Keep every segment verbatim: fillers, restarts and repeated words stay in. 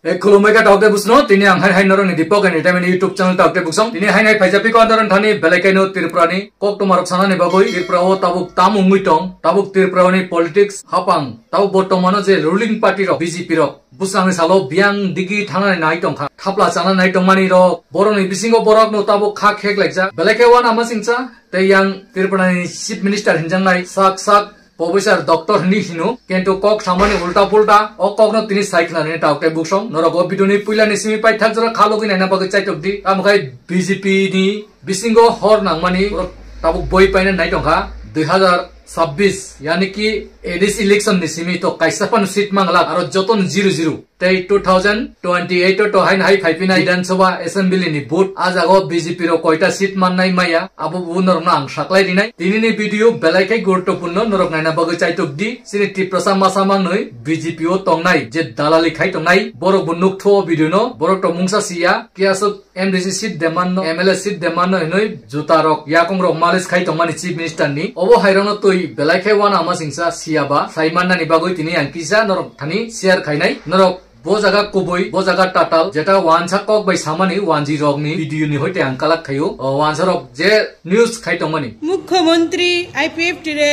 E khulumbai kha taukte busno, tini ang hai hai norokni Deepak Entertainment YouTube channel taukte buksong. Tini hai hai phaijak piko andaran thani belai kaino Tripura ni kok tomarok sanani bagwi Tripura o tabuk tam wngwi tong, tabuk Tripura ni politics hapang, tabuk bortomano je ruling party rok B J P rok bwsangni salo biyang digi thangnani nai tongkha, thapla chanani nai tongmani rok, borokni bisingo borokno tabuk kha khek laikjak, belai khe uanama singcha tei yang Tripura ni Chief Minister hinjaknai sak sak Professor Doctor hwnwi hino, kintu kok samani ulta pulta, o kokno tini sai khna nini taukte buksong. Norok o video ni puila ni simi paithak jora khalogwi naina bagwi chaitok di. Tamo khai B J P ni bisingo hor nangmani borok tabuk boi paina nai tongkha. Dui hazar sabbish, yani ki A D C election ni simi to kaisa phano seat manglak, aro joto no zero zero. Tei two thousand twenty-eight o to haino hai phaiphinai Bidhan Sabha Assembly ni vote, a jaga o B J P rok koita seat mannai maya, abo bo norokno ang saklai rinai. Tini ni video belai khe guruttopurno, norok naina bagwi chaitok di. Chini Tiprasa masa mangnwi B J P o tongnai je dalali khai tongnai, borok bo nuktho o video no, borok to mungsa siya, kiyaswk M D C seat demand no, M L A seat demand no hinwi juta rok, yakung rok malis khai tongmani Chief Minister ni. Obo hai rokno twi belai khe uanama singsa siya ba, sai mannani bagwi tini ang kisa norok thani share khainai. Norok bo jaga kubui, bo jaga tatal, jeta wansa kok bai samani wanji rokni video ni hoite ang kalak khaio. O wansa rok je news khai tongmani. মুখ্যমন্ত্রী আইপিএফটি রে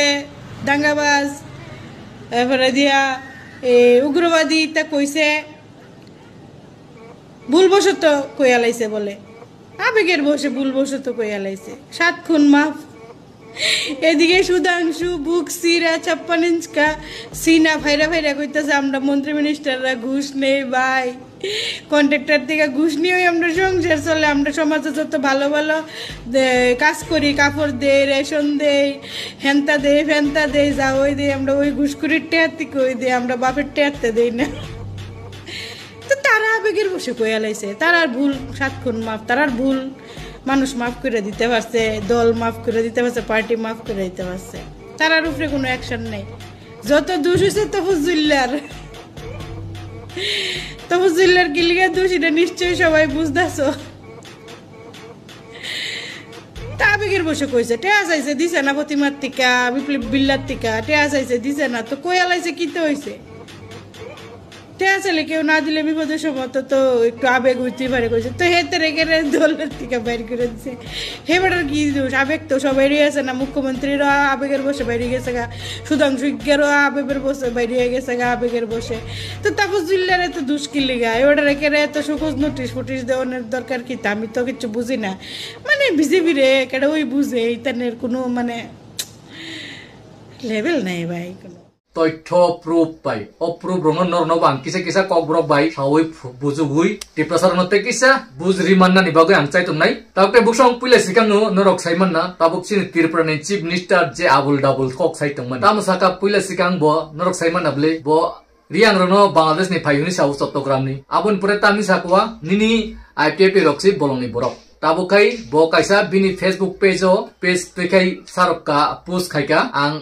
দাঙ্গাবাজ, এরপরে দিয়া, এ, উগ্রবাদী তা কইছে, ভুলবশত কইয়া লাইছে বলে। আবেগের বশে ভুলবশত কইয়া লাইছে। সাত খুন মাফ। এদিকে সুধাংশু বুক সিরা ছাপ্পান ইঞ্চকা সিনা ভাইরা ভাইরা কইতাছে, "আমরা মন্ত্রী মিনিস্টাররা ঘুষ নেই ভাই। কন্ট্রাক্টর থেকে ঘুষ নিয়েই আমরা সংসার চলে। আমরা সমাজে যত ভালো ভালো দে-, কাজ করি, কাপড় দেই, রেশন দেই, হেনতা দেই, ফেনতা দেই, যা ওই দেই, আমরা ওই ঘুষখুরির টেহার থেকে ওই দেই, আমরা বাপের টেহারতে দেই না।" তো তারা আবেগের বশে কইয়া লাইছে, তারার ভুল, সাত খুন মাফ, তারার ভুল মানুষ মাফ করে দিতে পারছে, দল মাফ করে দিতে পারছে, পার্টি মাফ করে দিতে পারছে, তারার উপরে কোনো অ্যাকশন নেই। যত দোষ হয়েছে তফুজুল্লার, তফুজুল্লার কিলিগা দোষ, এটা নিশ্চয়ই সবাই বুঝতেছো। তা আবেগের বশে কইছে, টেয়া চাইছে দিছে না, প্রতিমার টিকা, বিপ্লব বিল্লার টিকা, টেয়া চাইছে দিছে না, তো কইয়া লাইছে, কি তো হইছে? টেয়া চাইলে কেউ না দিলে বিপদের সময় তো, তো একটু আবেগ হইতেই পারে, কইছে। তো হে তেরে গেরে দলের টিকা বাইর করে দিছে। হে বেটার কি দোষ? আবেগ তো সবাইরই আছে না, মুখ্যমন্ত্রীরও আবেগের বশে বাইরে গেছে গা, সুধাংশু ইজ্ঞারও আবেগের বশে বাইরে গেছে গা, আবেগের বশে। তো তাপস জুল্লারে তো দোষ কি লিগা? এ বেটারে কেরে এত সুখোজ নোটিশ ফোটিশ দেওয়ানোর দরকার কি? তা আমি তো কিচ্ছু বুঝি না। মানে বিজেপি রে কেডা ওই বুঝে, ইতানের কোনো মানে লেভেল নাই ভাই কোনো। Toitho proof bai, o proof rokno norokno bo ang kisa kisa kokborok bai saui phu-, bujugui Tiprasa rokno tei kisa bujri mannani bagwi ang chaitongnai. Tabuk tei buksong puila sikangno norok sai manna, tabuk chini Tripura ni Chief Minister je abul dabul kok sai tongmani. Tamo saka puila sikang bo norok sai manna bwle bo Riang rokno Bangladesh ni phai hwnwi sao Chottogram ni. Aboni pore tamni sakwa nini I P F T rok se bolong ni borok. Tabuk khai bo kaisa bini Facebook page o page twi khai sarok ka post khai ka ang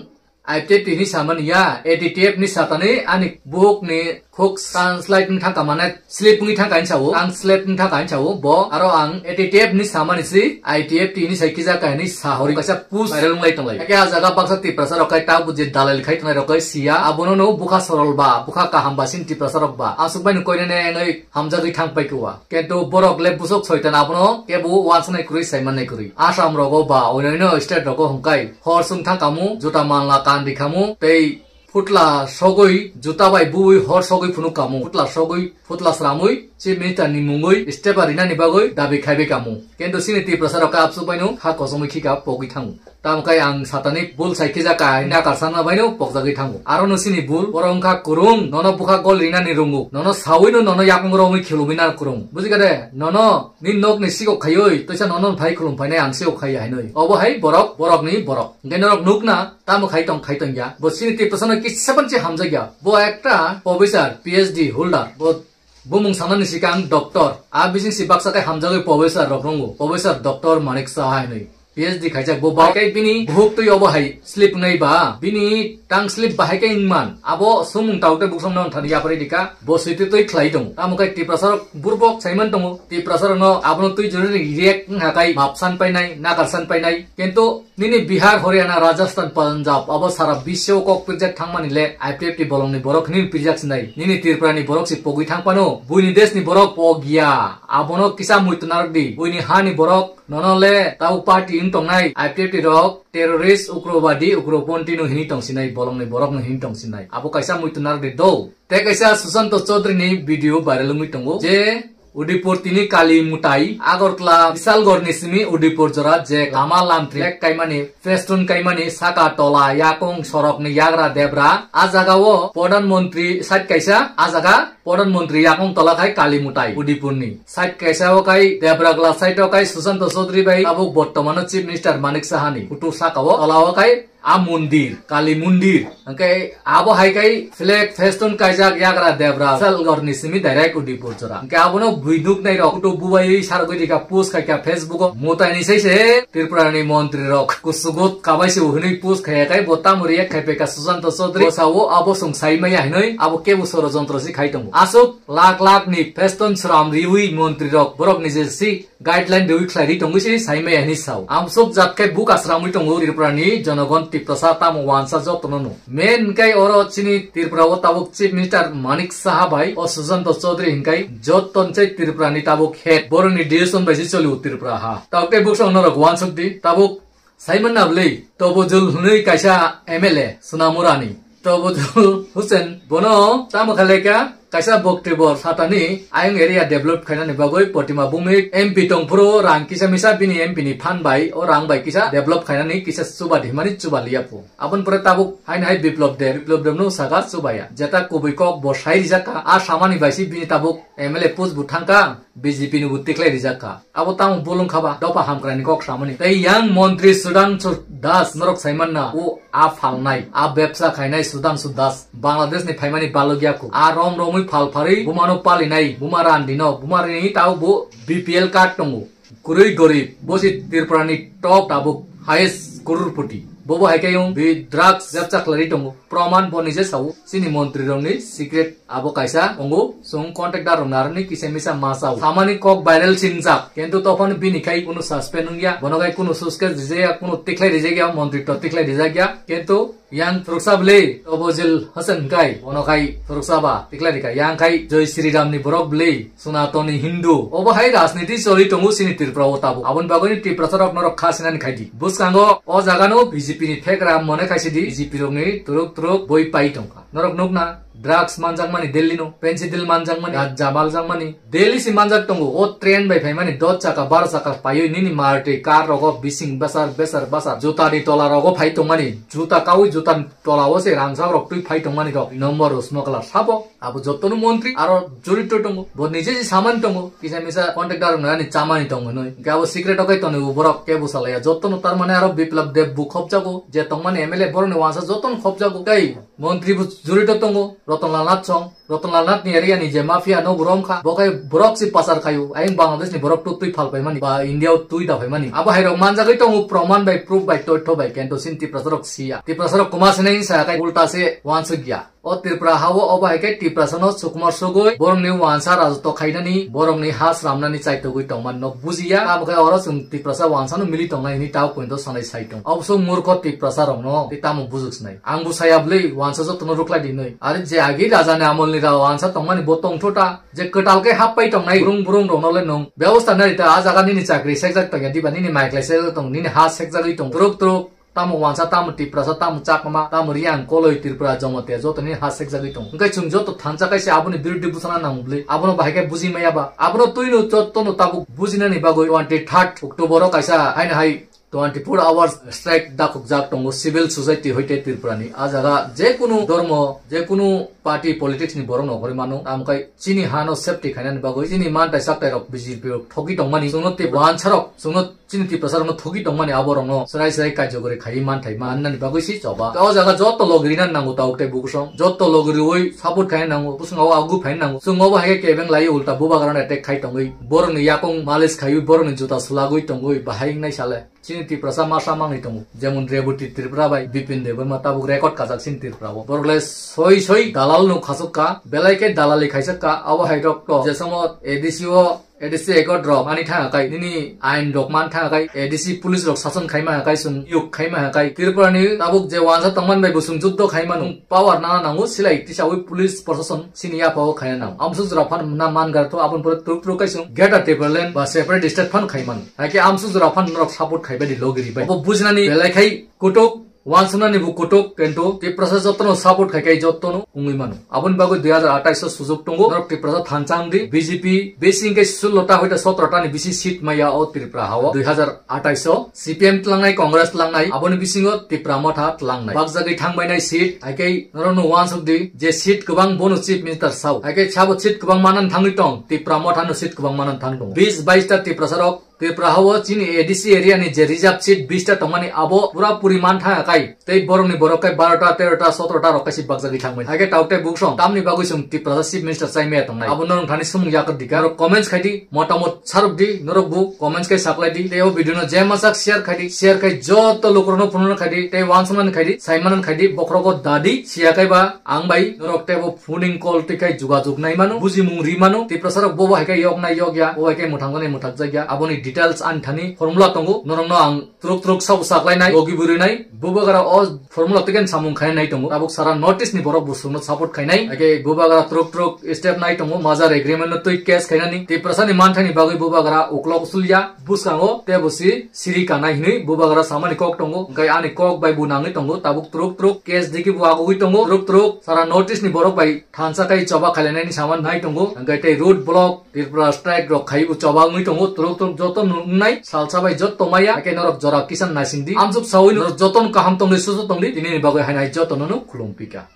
I P F T ni samani ya, A T T F ni satani ani buk ni khuk translate ni thangka mane slip ni thangka ni sao, ang slip ni thangka ni sao, bo aro ang A T T F ni samani si I T F T ni sai kija ka ni sahori kaisa post viral wng lai tong lai. Ake a jaga baksa Tiprasa rok kai ta buji dalal khai tong lai rok kai siya, abono no bukha sorol ba, bukha kaham ba sin Tiprasa rok ba. Asuk bai no koine ne ngai hamjagwi thang pai kuwa. Kento borok le busok soitan abono kebo wansanai kwrwi saimanai kwrwi. Assam rogo ba oinoino state rogo hwnkai hor sung thang kamu, juta manla kandi kamu, tei phutla sogwi juta bai bui hor sogwi phunu kamu. Phutla sogwi, phutla sramwi, chief minister ni mungwi step rinani bagwi dabi khaibai kamu. Kento sini Tiprasa rok absuk baino ha kosongwi khika pogwi thangu. Tamo kai ang satani bul sai khijak ka, hini akar sana baino pokjagwi thango. Aro no sini bul, borok wngkha kwrwng, nono bwkha gol rinani rwngo. Nono sawino nono yakung romwi khilumwi na kwrwng. Bujikha de, nono ni nok ni sikok khaioi, toisa nono phai khulum phainai ang sikok khaiya hinoi. Obo hai borok, borok ni borok. Hingke norok nukna, tamo khai tong, khai tong ya. Bo sini Tiprasa no kisa ban se hamjak ya. Bo ekta professor, P H D holder. Bo bumung sanani sikang doctor. A bising si baksa kai hamjagwi professor rok rwngo. Professor Doctor Manik Saha hinoi. P H D khaijak bo ba kai bini buhuk twi obo hai slip wngnai ba, bini tang slip bahai kai wngman, abo sumung tau tei buksong non thani yapri dika, bo switwi twi khlai tongo. Tamo kai Tiprasa rok burbok saiman tongo, Tiprasa rok no abono twi jori react wngha kai map san painai, nakar san painai. Kintu nini Bihar, Haryana, Rajasthan, Punjab abo sara biswo kok pirjak thangmani le I P F T bolongni borok hini pirjak sinai. Nini Tripura ni borok si pogwi thang pano, buini desh ni borok pogya. Abono kisa muitu narok di, buini ha ni borok nono le tau party wng tongnai, I P F T rok terrorist, ugrobadi, ugroponthi no hini tong sinai, bolongni borok no hini tong sinai. Abo kaisa muitu narok di do. Tei kaisa Susanto Chaudhary ni video viral wngwi tongo je Udaipur tini Kali Mutai, Agartala Bisalgor ni simi Udaipur jora je lama lamtri kaimani, festoon kaimani, saka tola, yakung sorok ni yagra debra, a jaga o Pradhan Mantri side kaisa, a jaga Pradhan Mantri yakung tola khai Kali Mutai Udaipur ni. Side kaisa o kai debra gla side o kai Susanto Chaudhary bai tabuk bortomano Chief Minister Manik Saha ni photo saka o, tola o kai a mondir, Kali mondir. Hwnkhe abo hai kai flag festoon kaijak yagra debra Bisalgor ni simi direct Udaipur jora. Hwnkhe abono bui nuk nai rok photo bubai sargwi dika post khai kha Facebook o. Mutai ni sai se Tripura ni montri rok kusugo kabai se hwnwi post khai kai bo tamo react khai peka Susanto Chaudhary. Bo sao abo sung sai maya hinwi abo kebo sorojontro si khai tongo. Aswk lak lak ni festoon sram riwi montri rok borok ni je si guideline riwi khlai ri tongwi se sai maya hinwi sao. Amswk jat khai buk asramwi tongo Tripura ni jonogon Tiprasa tamo wansa jotono no. Main hwnkhe oro chini Tripura o tabuk Chief Minister Manik Saha bai o Susanto Chaudhary hwnkhe joto hwnkhe Tripura ni tabuk head, borok ni decision bai se choli o Tripura ha. Tabuk tei buksa norok wansuk di, tabuk Simon Nabli, Tobojul hwnwi kaisa M L A Sonamurani. Tobojul Hussain bono tamo khaleka kaisa boktwibor satani ayang area develop khainani bagwi Protima Bhumik M P tongphuru rang kisa misa bini M P ni phan bai o rang bai kisa develop khainani kisa chuba di himani chuba liya phu. Aboni pore tabuk haino hai Biplop Deb, Biplop Deb no saka chubaya. Jeta kubui kok bo sai rijak kha, a samani bai si bini tabuk M L A post bo thangkha. B J P ni bo tikhlai rijak kha. Abo tamo bolong khaba, dopha hamkrai ni kok samani. Tei yang montri Sudhanshu Das norok saimanna, o a phalnai, a bepsa khainai Sudhanshu Das, Bangladesh ni phaimani balogya kho. A rom romwi phal pharwi bumano palinai, buma randino, buma rini tao bo B P L card tongo. Kwrwi gorib, bo si Tripura ni top tabuk highest crorepoti. Bobo hai khe yung bi drugs bepsa khlai tongo. Proman bo nije sao, chini montri rokni secret abo kaisa tongo, chwng contractor rok narwkni kisa misa ma sao. Samani kok viral singjak, kintu tophano bini khai kunu suspend wngya, bono khai kunu suskes rijaya, kunu tikhlai rijakya, montri to tikhlai rijakya, kintu yang phwrwksa bwlwi Tobojul Hussain khai, bono khai phwrwksa ba tikhlai rikha, yang khai Jai Shri Ram ni borok bwlwi, Sanatani Hindu. Obo hai rajniti choli tongo chini Tripura o tabuk. Aboni bagwi Tiprasa rok norok kha sinani khai di. Bwskango o jaga no B J P ni thegra mone khai si di, B J P rokni turuk turuk boi pai tongkha. Norok nukna, drugs manjakmani Delhi no, pencil manjakmani, ganja manjakmani. Delhi si manjak tongo, o train bai phaimani dos chaka, baro chaka paiwi nini Maruti car rogo bising besar, besar, besar. Juta ni tola rogo phai tongmani, juta kawi juta ni tola o se rangchak rok twi phai tongmani rok. Number o smuggler sabo, abo jotono montri, aro jorito tongo. Bo nije si samani tongo, kisa misa contractor rok nani chamani tongo hinwi. Hwnkhe abo secret o kai tonwi borok kebo salaya. Jotono tar mane aro Biplab Deb bo khopjago, je tongmani M L A borokni wansa jotono khopjago. Tei montri bo jorito tongo, Ratan Lal Nath song. Ratan Lal Nath ni area ni je mafia no bo romkha, bo khai borok si pasar khayu, ayang Bangladesh ni borok to twi phal paimani, ba India o twi da phaimani. Abo hai rok manjagwi tongo, proman bai, proof bai, toitho bai, kento sin Tiprasa rok siya. Tiprasa rok kwma sinai sa khai ulta se wansuk ya. O Tripura ha o obo hai khe Tiprasa no sukma sugwi, borok ni wansa rajotw khainani, borok ni ha sramnani chaitogwi tongman no bujiya. Abo khai oro chwng Tiprasa wansa no mili tongnai hwnwi tao pointo sanai sai tong. Obwswk murkho Tiprasa rokno tei tamo bujwk sinai. Ang bo saya bwlwi wansa jotono rwkhlai di hinwi. Are je agi raja ni amol ni ra wansa tongmani bo tongtho ta. Je kwtal khe happai tongnai burung burung rokno le nwng bebosta nai ta, a jaga nini chakri sekjak tongya diba, nini maiklai sekjak tong, nini ha sekjagwi tong. Truk truk tamo wansa, tamo Tiprasa, tamo Chakma, tamo Riang, Koloi, Tripura, Jamatia, joto nini ha sekjagwi tong. Hwnkhe chwng joto thansa kaisa aboni biruddhe bwsana nang bwlwi. Abono bahai khe buji maya ba. Abono twino jotono tabuk bujinani bagwi twenty third October o kaisa haino hai twenty four hours strike dakhukjak tongo civil society hoite Tripura ni. A jaga je kunu dhormo, je kunu party politics ni borok no hori mano. Amkai chini hano safety khainani bagwi, chini mantai chaktai rok B J P rok thogi tongmani. Chwngno tei wansa rok, chwngno chini Tiprasa rokno thogi tongmani abo rokno chwrai chwrai kaijo gori khaiwi manthai mannani bagwi si choba. O jaga joto logirina nango tawk tei bukusong. Joto logiriwi support khaina nango, bwskango agu phaina nango. Chwng obo hai khe kebeng lai ulta bubagrano attack khai tongwi. Borokni yakung malis khaiwi, borokni juta swlagwi tongwi bahai wngnai sale. Chini Tiprasa masa mangwi tongo, jemon Reboti Tripura bai Bipin Debbarma tabuk record kajak chini Tripura o. Borok le soi soi dalal no khasuk ka, belai khe dalali khaisak ka, abo hai rok to je samo A D C o, A D C accord rok mani thang kai, nini ain rok man thang kai, A D C police rok sason khaima kai, sung yuk khaima kai. Tripura ni tabuk je wansa tongman bai busung juddo khaima nung power nana nango, silai tisawi police prosason sini yapha o khaina nang. Amsu jora phan na man gar to abon pore tuk tuk kai sung Greater Tipraland ba separate state phan khaimano. Hai khe amsu jora phan norok support khaibai di logiri bai. Bo bujinani belai khai kutuk, wansuknani bo kutuk, kintu Tiprasa jotono support khai khai jotono wngwi mano. Aboni bagwi dui hajar atais o sujuk tongo. Norok Tiprasa thansa wngdi, B J P bisi hwnkhe sullo ta hoita sotro ta ni bisi seat maya o Tripura ha o. Dui hajar atais o C P M tlangnai, Congress tlangnai, aboni bisingo Tipra Motha tlangnai. Bakjagwi thangbainai seat, hai khe norokno wansuk di je seat kwbang bono Chief Minister sao. Hai khe sabo seat kwbang manan thangwi tong, Tipra Motha no seat kwbang manan thang tongo. Bis bais ta Tiprasa rok Tripura ha o chini A D C area ni je reserve seat bis ta tongmani abo pura puri man thang kai. Tei borok ni borok kai baro ta, tero ta, sotro ta rok kaisi bakjagwi thangmani. Hai khe tauk tei buksong tamni bagwi chwng Tiprasa Chief Minister chai maya tongnai. Abo norok thani sumung yakar dika. Norok comments khai di, motamot saruk di, norok bo comments khai saklai di. Tei o video no je masak share khai di, share khai joto lukurok no phunukna khai di, tei wansukmani khai di, saimanani khai di, bokhorogo da di, siya khai ba ang bai norok tei bo phoning call twi khai jugajug nai mano, bujimung ri mano, Tiprasa rok bobo hai khe yok nai yok ya, bo hai khe mwthang nai mwthak jak ya, aboni details ani thani formula tongo, norok no ang truk truk sabo saklai nai, logi bwrwi nai, bubagra o formula twi khe samung khai nai tongo, tabuk sara North East ni borok bo chwngno support khai nai, hai khe bubagra truk truk step nai tongo, merger agreement no twi case khai nani, Tiprasa ni manthai ni bagwi bubagra uklok usul ya, bwskango tei bo si siri kanai hinwi bubagra samani kok tongo, hwnkhe ani kok bai bo nangwi tongo, tabuk truk truk case digi bo agugwi tongo, truk truk sara North East ni borok bai thansa kai choba khailainani sama nai tongo, hwnkhe tei road block, Tripura strike rok khai bo choba wngwi tongo, truk truk joto nungnai salsa bai joto maya, hwnkhe norok jora kisan naising di, amsuk sawi norok joto no kaham tongdi, susu tongdi, tini ni bagwi hai nai joto no khulum pika.